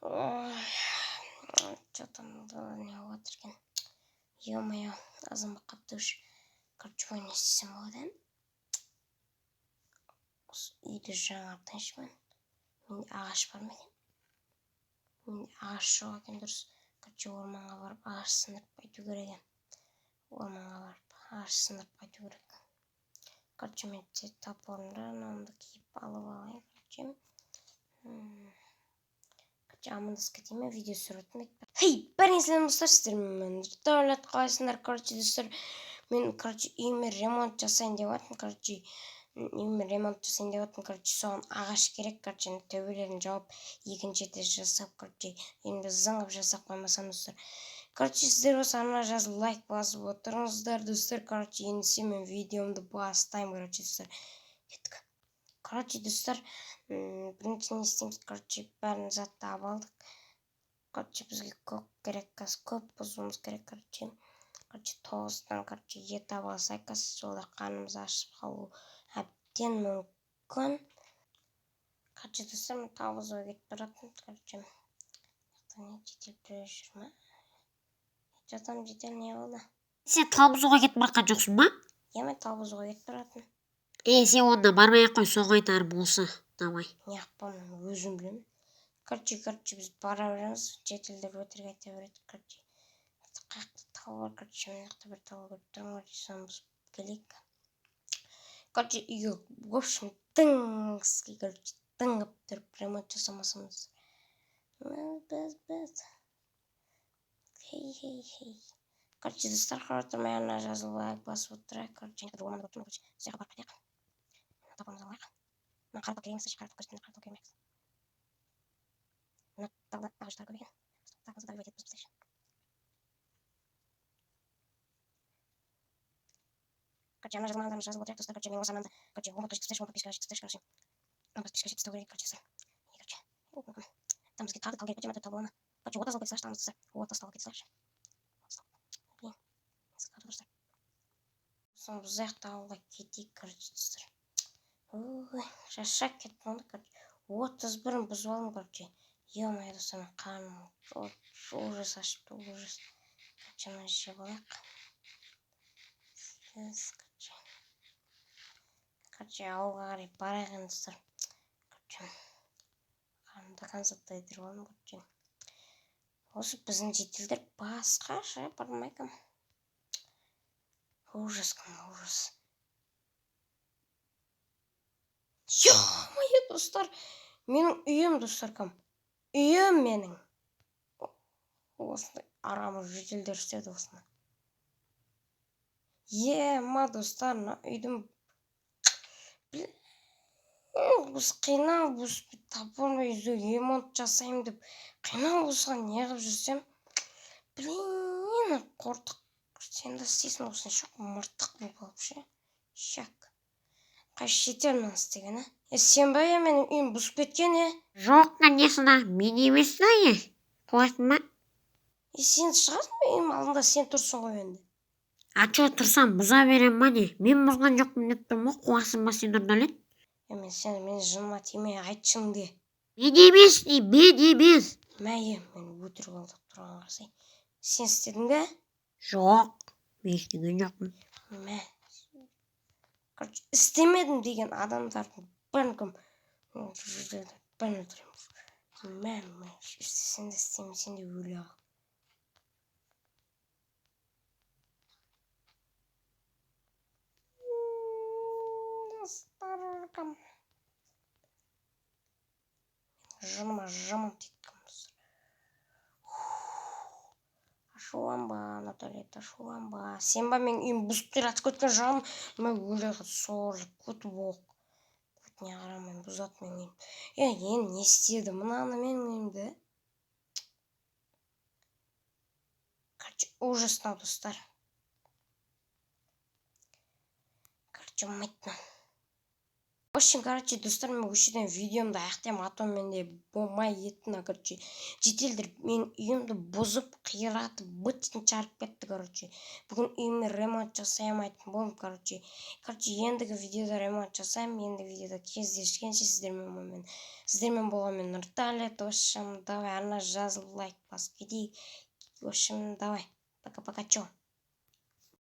Ой, че там не болып жатыр екен? Ё-моё, азан болып қапты уже. Короче, не істесем болады енді? Осы үйді жаңартайыншы мен. Менде ағаш бар ма екен? Менде ағаш жоқ екен, дұрыс. Короче, орманға барып ағаш сындырып қайту керек екен. Орманға барып ағаш сындырып қайту керек. Короче, мен топорымды, анауымды киіп алып алайын. Короче, короче, амандасып кетейін ба, видео түсіріп жатырмын. Хей, бәріңе сәлем, достар, сіздермен Дәулет, қалайсыңдар? Короче, достар, мен, короче, үйіме ремонт жасайын деп жатырмын. Короче, үйіме ремонт жасайын деп жатырмын. Короче, соған ағаш керек. Короче, төбелерін жауып, екінші этаж жасап, короче, үйімді зың қылып жасап қоймасам, достар. Короче, сіздер осы арнаға жазылып, лайк басып отырыңыздар, достар. Короче, ендеше мен видеомды бастаймын, короче, достар. Кеттік. Короче, достар, бірінші не істейміз? Короче, бәрін затты алып алдық. Короче, бізге көк керек, қазір көп бұзуымыз керек, короче. Короче, 9-дан, короче, ет алып алсақ, қазір жолда қарнымыз ашып қалу әбден мүмкін. Короче, достар, мен тау бұзуға кетіп бара жатырмын. Короче, не жедел біреу жүр ма? Жатам, жедел не болды? Сен тал бұзуға кетіп бара жатқан жоқсың ба? Иә, мен тал бұзуға кетіп бара жатырмын. Е, сен онда бармай ақ қой, соған айтарым осы. Давай. Неғып бармаймын, өзім білемін. Короче, біз бара береміз, жительдер өтірік айта береді. Короче, қаяқта тау бар? Короче, мына жақта бір тау көріп тұрмын, короче, соны бұзып келейік. Короче, үйге, в общем, дыңский, короче, дың қылып тұрып ремонт жасамасамыз. Біз. Хей, хей, хей. Короче, достар, қарап отырмай ана жазылып, лайк басып отырайық. Короче, орманда көріп тұрмын, короче, сол жаққа барып қайтайық. Топорымызды алайық. Мына қара тау керек емес, қара тау көрсетті, қара тау керек емес. Мына тауда ағаштар көп екен. Тағымызды добивать етіп бұзып тастайықшы. Короче, ана жазылмағандарымыз жазылып отырайық, достар. Короче, мен осы арнамды, короче, 10 подписчик жеткізсейші, 10 подписчикке жеткізсейші, короче. 10 подписчикке жеткізу керек, короче, достар. И, короче, там бізге тағы да тал керек, жиырма төрт тал бола ма? Короче, от алып кете салайықшы, тамыз, достар. От алып кете салайықшы. Блин, достар. Соны бұзайық та ауылға кетейік, короче, достар. Ой, шаршап кеттім ғой, короче. 31-ін бұзып алдым, короче. Ё-моё, достар, мен қарным ужас ашыпты, ужас. Короче, мына жеп алайық. Короче, короче, ауылға қарай барайық енді, достар. Короче, қарнымды до конца тойдырып алдым, короче. Осы біздің жительдер басқаша бармай. Ужас, ужас. Ё-моё, достар, менің үйім, достар, кім? Үйім менің. Осындай арамы жительдер істеді осыны. Ема, достар, мына үйдің біз қиналып, осы топормен үйді ремонт жасаймын деп қиналып осыған не қылып жүрсем, блин, қортық, сен де істейсің осыны, ше, мыртық болып алып ше, щак. Қайсы житель мынаны істеген, а? Е, сен ба, е, менің үйім бұзып кеткен, е? Жоқ, конечно, мен емес та, е. Қуасың ба? Е, сен шығасың ба, үйім алдында сен тұрсың ғой енді. А че, тұрсам бұза берем ба не? Мен бұзған жоқпын деп тұрмын ғой, қуасың ба сен, Нұрдәулет? Е, мен сен, мен жыныма тиме, айт шыныңды. Мен емес, не, мен емес. Мә, е, мен өтірік алдап тұрған қарасай. Сен істедің бе? Жоқ, мен істеген жоқпын. Мә. Короче, істемедім деген адамдардың бәрін кім, бәрін өлтіремін. Мә, мә, істесең де істемесең де өле қал. Достар, кім? Жыныма жаман тиді, достар. Ашуланба, Нұрдәулет, ашуланба. Сен ба менің үйімді бұзып қиратып кеткен жан? Мә, өле қал, сорлы, көті боқ. Көтіне қарамай бұзады менің үйімді. Е, енді не істеді мынаны менің үйімді? Короче, ужас мынау, достар. Короче, болмайды мынау. В общем, короче, достар, мен осы жерден видеомды аяқтаймын, а то менде болмай кетті мына. Короче, жительдер менің үйімді бұзып, қиратып, быт-шытын шығарып кетті. Короче, бүгін үйіме ремонт жасай алмайтын болдым. Короче, ендігі видеода ремонт жасаймын. Ендігі видеода кездескенше, сіздермен болған мен, Нұрдәулет. В общем, давай, арна жазылып, лайк басып кетейік. В общем, давай, пока, пока, чё.